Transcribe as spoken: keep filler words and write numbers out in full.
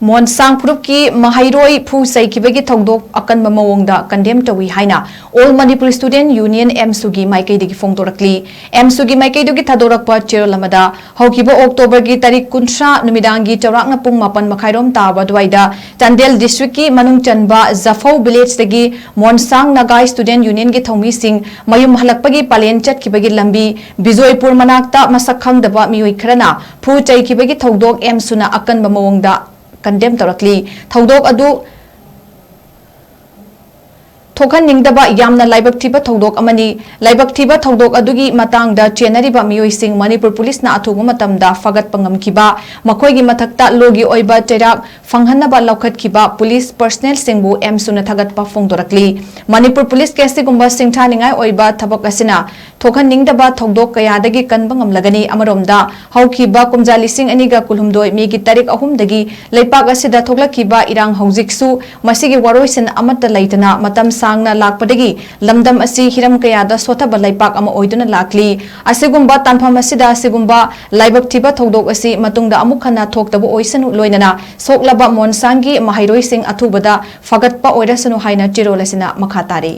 ꯃꯣꯟꯁꯥꯡ ꯐꯨꯔꯨꯞꯀꯤ ꯃꯍꯩꯔꯣꯏ ꯐꯨ ꯆꯩꯈꯤꯕꯒꯤ ꯊꯧꯗꯣꯛ ꯑꯀꯟꯕ ꯃꯑꯣꯡꯗ ꯀꯟꯗꯦꯝ ꯇꯧꯏ ꯍꯥꯏꯅ ꯑꯣꯜ ꯃꯅꯤꯄꯨꯔ ꯁ꯭ꯇꯨꯗꯦꯟꯠ ꯌꯨꯅꯤꯌꯟ, ꯑꯦꯝꯁꯨꯒꯤ ꯃꯥꯏꯀꯩꯗꯒꯤ ꯐꯣꯡꯗꯣꯔꯛꯂꯤ꯫ ꯑꯦꯝꯁꯨꯒꯤ ꯃꯥꯏꯀꯩꯗꯒꯤ ꯊꯥꯗꯣꯔꯛꯄ ꯆꯦꯔꯣꯜ ꯑꯃꯗ, ꯍꯧꯈꯤꯕ ꯑꯣꯛꯇꯣꯕꯔꯒꯤ ꯇꯥꯔꯤꯛ ꯀꯨꯟꯊ꯭ꯔꯥ ꯅꯨꯃꯤꯗꯥꯡꯒꯤ ꯆꯥꯎꯔꯥꯛꯅ ꯄꯨꯡ ꯃꯥꯄꯟ ꯃꯈꯥꯏꯔꯣꯝ ꯇꯥꯕ ꯑꯗꯨꯋꯥꯏꯗ ꯆꯥꯟꯗꯦꯜ ꯗꯤꯁꯇ꯭ꯔꯤꯛꯀꯤ ꯃꯅꯨꯡ ꯆꯟꯕ ꯖꯐꯧ ꯚꯤꯂꯦꯖꯇꯒꯤ ꯃꯣꯟꯁꯥꯡ ꯅꯥꯒꯥꯏ ꯁ꯭ꯇꯨꯗꯦꯟꯠ ꯌꯨꯅꯤꯌꯟꯒꯤ ꯊꯧꯃꯤꯁꯤꯡ ꯃꯌꯨꯝ ꯍꯜꯂꯛꯄꯒꯤ ꯄꯥꯂꯦꯟ ꯆꯠꯈꯤꯕꯒꯤ ꯂꯝꯕꯤ ꯕꯤꯖꯣꯏꯄꯨꯔ ꯃꯅꯥꯛꯇ ꯃꯁꯛ ꯈꯪꯗꯕ ꯃꯤꯑꯣꯏ ꯈꯔꯅ ꯐꯨ ꯆꯩꯈꯤꯕꯒꯤ ꯊꯧꯗꯣꯛ ꯑꯦꯝꯁꯨꯅ ꯑꯀꯟꯕ ꯃꯑꯣꯡꯗ ꯀꯟꯗꯦꯝ ꯇꯧꯔꯛꯂꯤ꯫ ꯊꯧꯗꯣꯛ ꯑꯗꯨ ꯊꯣꯛꯍꯟꯅꯤꯡꯗꯕ ꯌꯥꯝꯅ ꯂꯥꯏꯕꯛ ꯊꯤꯕ ꯊꯧꯗꯣꯛ ꯑꯃꯅꯤ꯫ ꯂꯥꯏꯕꯛ ꯊꯤꯕ ꯊꯧꯗꯣꯛ ꯑꯗꯨꯒꯤ ꯃꯇꯥꯡꯗ ꯆꯦꯟꯅꯔꯤꯕ ꯃꯤꯑꯣꯏꯁꯤꯡ ꯃꯅꯤꯄꯨꯔ ꯄꯨꯂꯤꯁꯅ ꯑꯊꯨꯕ ꯃꯇꯝꯗ ꯐꯥꯒꯠꯄ ꯉꯝꯈꯤꯕ, ꯃꯈꯣꯏꯒꯤ ꯃꯊꯛꯇ ꯂꯣꯒꯤ ꯑꯣꯏꯕ ꯆꯩꯔꯥꯛ ꯐꯪꯍꯟꯅꯕ ꯂꯧꯈꯠꯈꯤꯕ ꯄꯨꯂꯤꯁ ꯄꯔꯁꯅꯦꯜꯁꯤꯡꯕꯨ ꯑꯦꯝꯁꯨꯅ ꯊꯥꯒꯠꯄ ꯐꯣꯡꯗꯣꯔꯛꯂꯤ꯫ ꯃꯅꯤꯄꯨꯔ ꯄꯨꯂꯤꯁꯀꯤ ꯑꯁꯤꯒꯨꯝꯕ ꯁꯤꯡꯊꯥꯅꯤꯡꯉꯥꯏ ꯑꯣꯏꯕ ꯊꯕꯛ ꯑꯁꯤꯅ ꯊꯣꯛꯍꯟꯅꯤꯡꯗꯕ ꯊꯧꯗꯣꯛ ꯀꯌꯥꯗꯒꯤ ꯀꯟꯕ ꯉꯝꯂꯒꯅꯤ꯫ ꯑꯃꯔꯣꯝꯗ, ꯍꯧꯈꯤꯕ ꯀꯨꯝꯖꯥ ꯂꯤꯁꯤꯡ ꯑꯅꯤꯒ ꯀꯨꯟꯍꯨꯝꯗꯣꯏ ꯃꯦꯒꯤ ꯇꯥꯔꯤꯛ ꯑꯍꯨꯝꯗꯒꯤ ꯂꯩꯄꯥꯛ ꯑꯁꯤꯗ ꯊꯣꯛꯂꯛꯈꯤꯕ ꯏꯔꯥꯡ ꯍꯧꯖꯤꯛꯁꯨ ꯃꯁꯤꯒꯤ ꯋꯥꯔꯣꯏꯁꯤꯟ ꯑꯃꯠꯇ ꯂꯩꯇꯅ ꯃꯇꯝ ꯁꯥꯡꯅ ꯂꯥꯛꯄꯗꯒꯤ ꯂꯝꯗꯝ ꯑꯁꯤ ꯍꯤꯔꯝ ꯀꯌꯥꯗ ꯁꯣꯠꯊꯕ ꯂꯩꯄꯥꯛ ꯑꯃ ꯑꯣꯏꯗꯨꯅ ꯂꯥꯛꯂꯤ꯫ ꯑꯁꯤꯒꯨꯝꯕ ꯇꯥꯟꯐꯝ ꯑꯁꯤꯗ ꯑꯁꯤꯒꯨꯝꯕ ꯂꯥꯏꯕꯛ ꯊꯤꯕ ꯊꯧꯗꯣꯛ ꯑꯁꯤ ꯃꯇꯨꯡꯗ ꯑꯃꯨꯛ ꯍꯟꯅ ꯊꯣꯛꯇꯕ ꯑꯣꯏꯁꯅꯨ, ꯂꯣꯏꯅꯅ ꯁꯣꯛꯂꯕ ꯃꯣꯟꯁꯥꯡꯒꯤ ꯃꯍꯩꯔꯣꯏꯁꯤꯡ ꯑꯊꯨꯕꯗ ꯐꯒꯠꯄ ꯑꯣꯏꯔꯁꯅꯨ ꯍꯥꯏꯅ ꯆꯦꯔꯣꯜ ꯑꯁꯤꯅ ꯃꯈꯥ ꯇꯥꯔꯤ꯫